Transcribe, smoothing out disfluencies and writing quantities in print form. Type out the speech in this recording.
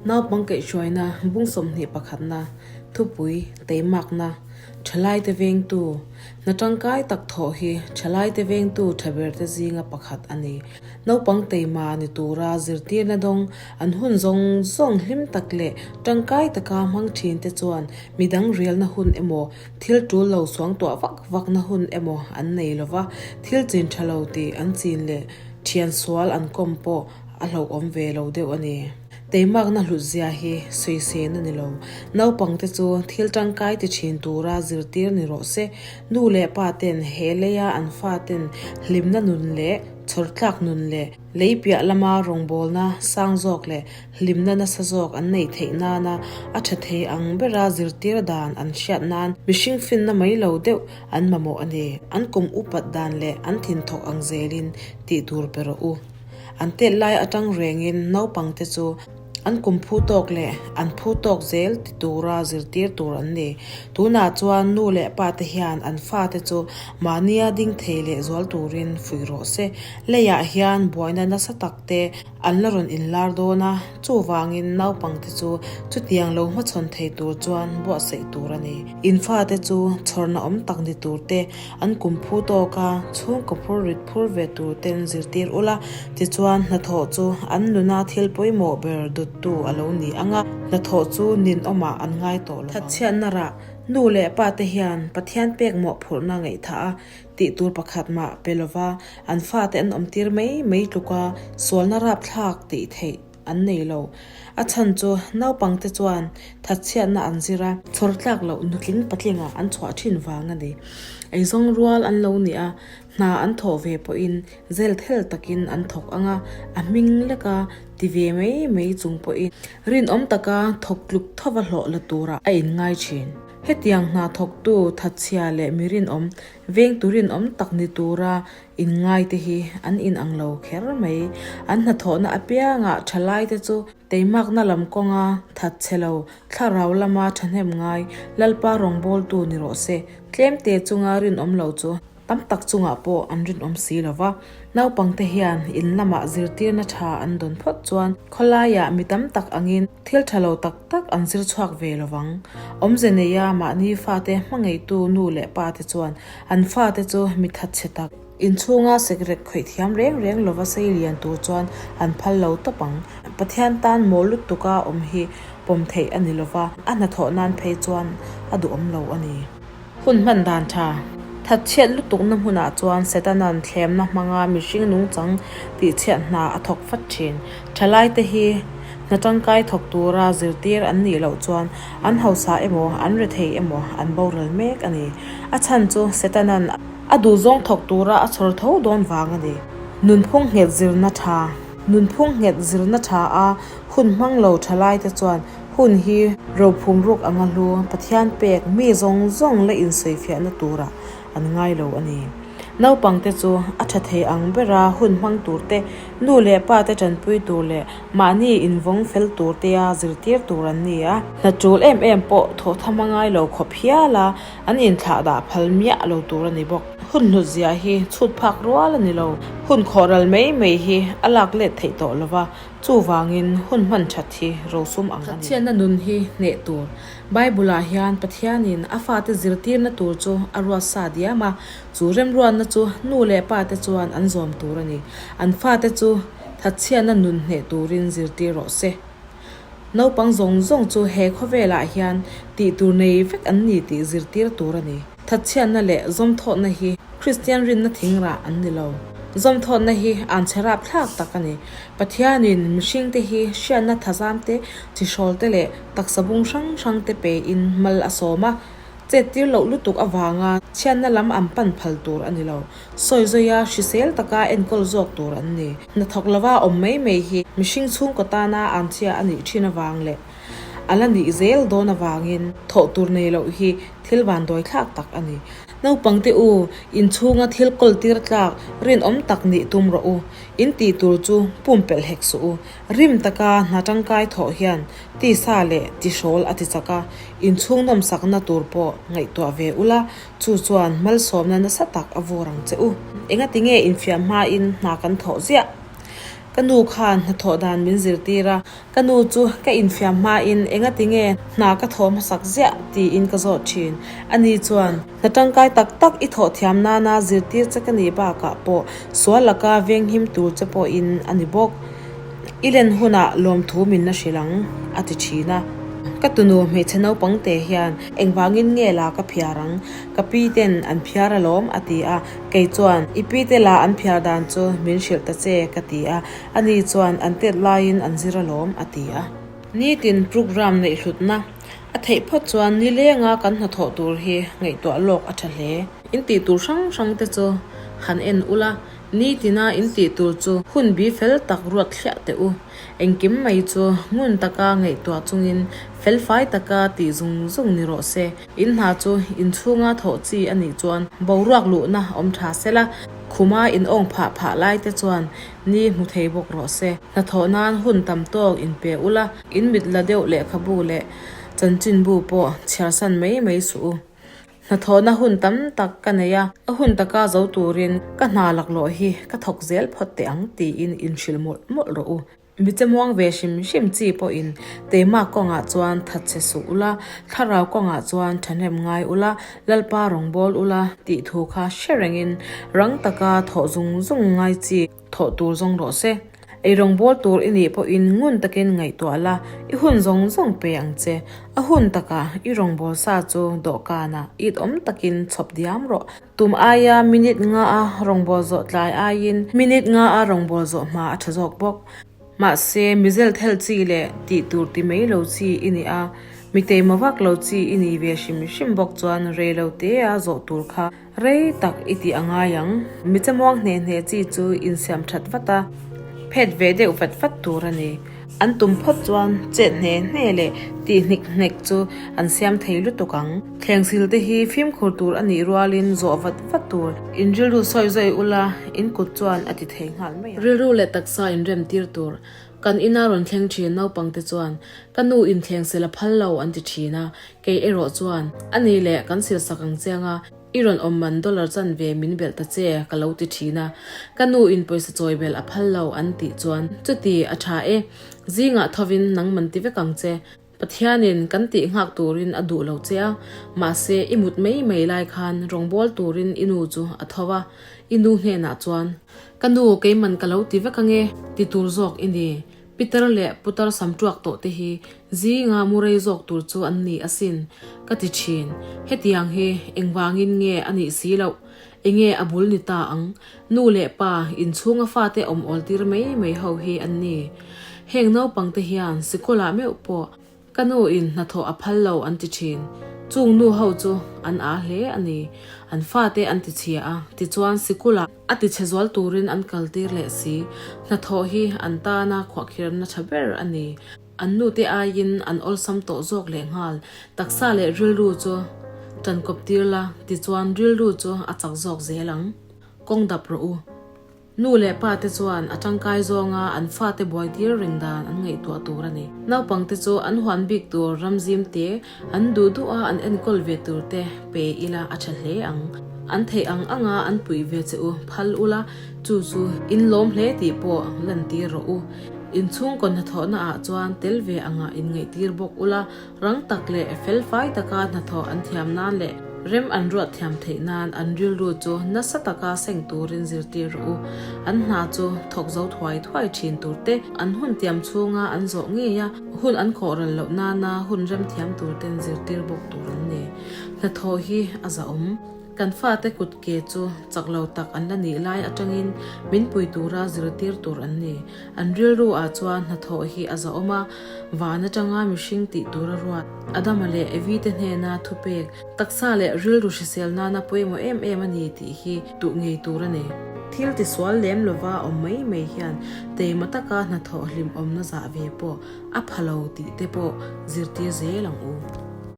Naupang kaihhruaina bung 20 pakhatna, thupui, teimakna, thalaite vengtu, hna tangkai tak thawh hi thalaite vengtu tha berte zinga pakhat a ni. Naupang teima ni tura zirtirna dawng an hun zawng zawng hlim tak leh tangkai taka hmang thin te chuan midang rialna hun emaw, thil tul lo suangtuah vak vakna hun emaw an nei lova, thil chin tha lo tih an chin leh thian sual an kawm pawh a hlauhawm ve lo deuh a ni. Teimakna hlutzia hi sawisên a ni lo. Naupangte chu thil tangkai ti thin tura zirtir ni rawh se. Nu leh pa ten he leia an faten hlimna nun leh chhawrtlak nun leh lei piah lama rawngbawlna sang zawk leh hlimna nasa zawk an neih theih nana a tha thei ang bera zirtir dan an hriat nan mihring finna mai lo deuh an mamawh a ni. An kum upat dan leh an thinthawk ang zelin tih tur pe rawh u. An tet lai atang rengin naupangte chu an kum phu tawk leh an phu tawk zel ti tura zirtir tur an ni. Tunah chuan nu leh pate hian an fate chu mahnia ding thei leh zual turin fuih rawh se. Leiah hian buaina nasa tak te an la rawn inlar dawn a, chuvangin naupangte chu chutiang lo hmachhawn thei tur chuan buatsaih tur a ni. In fate chu chhawrna awm tak ni tur te An kum phu tawka chhungkaw phur rit phur ve tur ten zirtir ula, tichuan hnathawh chu an nuna thil pawimawh ber dawttu a lo ni ang a, hnathawh chu ninawmah an ngai tawh lo ang. Thatchhiatna rah, Nu leh pa te hian Pathian pek mawhphurhna ngaihthah a, tih tur pakhat mah pe lova an fate an awmtir mai mai tluka sualna rapthlak tih theih an nei lo. A chhan chu naupangte chuan thatchhiatna an zir a, chhawr tlak loh nutling patlinga an chhuah thin vang a ni. Eizawng rual an lo nih a, hna an thawh ve pawhin zel thel takin an thawk ang a, a hming leka ti ve mai mai chung pawhin rinawm taka thawk tluk thova hlawh la turah a inngai thin. Hetiang hna thawktu thatchhia leh mi rinawm, vengtu rinawm tak ni tura Inngaite hi an inang lo kher mai. An hnathawhna apiangah thalaite chu teimakna lam kawnga thatchhe lo, thlarau lama thahnem ngai, Lalpa rawngbawltu ni rawh se. Tlemte chunga rinawm lo chu tam tak chungah pawh an rinawm si lo va. Naupangte hian in lamah zirtirna tha an dawn phawt chuan khawlaiah mi tam tak angin thil tha lo tak tak an zir chhuak ve lo vang. Awmze neia mahni fate hmangaihtu nu leh pate chuan An fate chu mi thatchhe tak, inchhunga sekrek khawih thiam reng reng lova sei lian tur chuan an phal lo tawp ang. Pathian tan maw lutuka awm hi pawm theih a ni lova, a hnathawh nan phei chuan a duhawm lo a ni. Hun hman dan tha. Thatchhiat lutukna hmunah chuan Setana'n thlemna hmanga mihring nungchang tihchhiat hna a thawk fat thin. Thalaite hi hna tangkai thawk tura zirtir an nih loh chuan an hausa emaw, an rethei emaw an boral mek a ni. A chhan chu Setana'n a duhzawng thawk tura a chhawr tho dawn vang a ni. Nunphung nghet zirna tha. Nunphung nghet zirna tha a hun hmang lo tha laite chuan hun hi rophum ruk anga hlu Pathian pek mi zawng zawng la insawifiahna turah an ngai lo a ni. Naupangte chu a tha thei ang bera hun hmang turte, nu leh pate tanpui tur leh mahni invawng fel turtea zirtir tur an ni a. Hna tul em em pawh thawh tham a ngai lo khawp hial a, an inthlah dah phal miah lo tur a ni bawk. Hun hlut zia hi chhut phak rual a ni lo. Hun khawh ral mai mai hi a lak let theih tawh lo va, chuvangin hun hman that hi rosum ang a ni. Thatchhiatna nun hi hneh tur. Bible-ah hian Pathianin a fate zirtirna tur chu a ruat sa diam a, chu remruatna chu nu leh pate chuan an zawm tur a ni. An fate chu thatchhiatna nun hneh turin zirtir rawh se. Naupang zawng zawng chu he khawvelah hian tih tur nei vek an ni tih zirtir tur a ni. Thatchhiatna leh zawmthawtna hi Kristian rinna thingrah an ni lo. Zawmthawtna hi an chhe rapthlak tak a ni. Pathianin mihringte hi hriatna thazamte, chihrawlte leh taksa bung hrang hrangte pein mal a sawm a, chettir loh lutuk avanga chhiatna lam an pan phal tur a ni lo. Sawi zawia hrisel taka enkawl zawk tur an ni. Hnathawk lova awm mai mai hi mihring chhungkaw tana an chhia a nih thin avang leh a la nih zel dawn avangin thawh tur nei loh hi thil vanduai thlak tak a ni. Naupangte u, inchhunga thil kawl tir tlak rinawm tak nih tum rawh u. In tih tur chu pumpelh hek suh u. Rim taka hna tangkai thawh hian tisa leh tihrawl a ti chak a, inchhung nawmsakna tur pawh ngaihtuah ve ula, chu chuan malsawmna nasa tak a vur ang che u. Engati nge infiam hmain hna kan thawh ziah? Ka nu khan hnathawh dan min zirtir a, ka nu chu ka infiam hmain engati nge hna ka thawh hmasak ziah tiin ka zawt thin. Ani chuan, Hna tangkai tak tak i thawh thiam nana zirtir che ka nih bakah pawh sual laka venghim tur che pawhin a ni bawk. I len hunah lawmthu min la hrilh ang, a ti thin a. Ka tunu hmeichhe naupang te hian engvangin nge la ka phiar ang? Ka pi ten an phiar alawm, a ti a. Kei chuan, I pi te la an phiar dan chu min hrilh ta che, ka ti a. Ani chuan, An tet laiin an zir alawm, a ti a. Nitin programme neih hlutna a theih phawt chuan nilenga kan hnathawh tur hi ngaihtuah lawk a tha hle. In tih tur hrang hrang te chu han en ula, nitina in tih tur chu hun bi fel tak ruat thliah teh u. Engkim mai chu ngun taka ngaihtuah chungin felfai taka tih zung zung ni rawh se. In hna chu inchhunga thawh chi a nih chuan boruak luhna awm tha sela, khuma in awng phah phah lai te chuan ni hmu thei bawk rawh se. Hnathawh nan hun tam tawk in pe ula, in mit la deuh lehkhabu leh chanchinbu pawh chhiarsan mai mai suh u. Hnathawhna hun tam tak ka nei a, a hun taka zo turin ka hna laklawh hi ka thawk zel phawt teh ang tiin inhrilh mawlh mawlh rawh u. Mi che muang ve hrim hrim chi pawhin Teima kawngah chuan that che suh ula, thlarau kawngah chuan thahnem ngai ula, Lalpa rawngbâwl ula tih thu kha hre rengin rang taka thawh zung zung ngai chi thawh tur zawng rawh se. Ei rawngbâwl tur i nih pawhin ngun takin ngaihtuah la, i hun zawng zawng pe ang che. A hun takah i rawngbâwl sa chu dawhkanah it awm takin chhawp diam rawh. Tum aia minute nga a rawngbâwl zawh tlai aiin minute nga a rawngbâwl zawh hma a ṭha zawk bawk. Mahse, mizel thel chi leh tih tur ti mai lo chi i ni a, mi teima vak lo chi i ni ve hrim hrim bawk chuan rei lo tea zawh tur kha rei tak i tih a ngai ang. Mi chemuang hne hne chi chu insiam ṭhat vat a, phet ve deuh vat vat tur a ni. An tum phawt chuan chet hne hne leh tih hnik hnek chu an siam thei lutuk ang. Thlengsil te hi fimkhur tur a nih rualin zawh vat vat tur. In rilru sawi zawi ula, in kut chuan a ti thei nghal mai ang. Rilru leh taksa inrem tir tur. Kan ina rawn thleng thin naupang te chuan, Ka nu in thlengsil a phal lo an ti thin a, kei erawh chuan, A ni leh, kan sil sak ang chiang a, I rawn awm man dollar chanve min belh ta che ka lo ti thin a, ka nu in pawisa chawi belh a phal lo an tih chuan chuti a tha e, zingah thovin nang man ti vek ang che, Pathianin kan tih nghak turin a duh lo che a, mahse i mut mai mai lai khan rawngbâwl turin i nu chu a tho a, i nu hnenah chuan, Ka nu keiman ka lo ti vek ange ti tur zawk i ni. Peter leh Putar samṭuak tawh te hi zinga mu rei zawk tur chu an ni asin, ka ti ṭhin. Hetiang hi engvangin nge a nih si loh? Enge a bul ni ta ang? Nu leh pa inchhunga fate awm awl tir mai mai ho hi an ni. Heng naupang te hian sikawlah meuh pawh Ka nu in hnathawh a phal lo an ti thin. Chung nu ho chu an aa hle a ni. An fate an ti chhia a, tichuan sikulah a ti chhe zual turin an kal tir leh si. Hnathawh hi an tana khuahkhirna tha ber a ni. An nute aiin an awlsam tawh zawk leh nghal. Taksa leh rilru chu tankawp tir la, tichuan rilru chu a chak zawk zel ang. Kawng dap rawh u. Nu leh pa te chuan a tangkai zawnga an fate buai tir reng dan an ngaihtuah tur a ni. Naupang te chu an huan bik tur ramzim te, an duh duh a an enkawl ve tur te pe ila a tha hle ang. An theih ang anga an puih ve che u phal ula, chu chu in lawm hle tih pawh lantir rawh u. Inchhungkaw hnathawhna ah chuan tel ve angah inngaihtir bawk ula, Rang tak leh felfai taka hnathawh an thiam nan leh rem an ruat thiam theih nan an rilru chu nasa taka seng turin zirtir rawh u. An hna chu thawk zo thuai thuai thin tur te, an hun tiam chhunga an zawh ngei a, hun an khawh ral loh nana hun rem thiam tur ten zirtir bawk tur an ni. Hnathawh hi a zahawm. Kan fate kut ke chu chak lo tak an la nih lai atangin min pui tura zirtir tur an ni. An rilru ah chuan hnathawh hi a zahawm a, van atanga mihring tih tur a ruat. Adama leh Evi te hnena thupek, taksa leh rilru hrisel nana pawimawh em em a ni tih hi tuh ngei tur a ni. Thil tisual lem lova awm mai mai hian teima taka hnathawh hlimawmna zah ve pawh a pha lo tih te pawh zirtir zel ang u.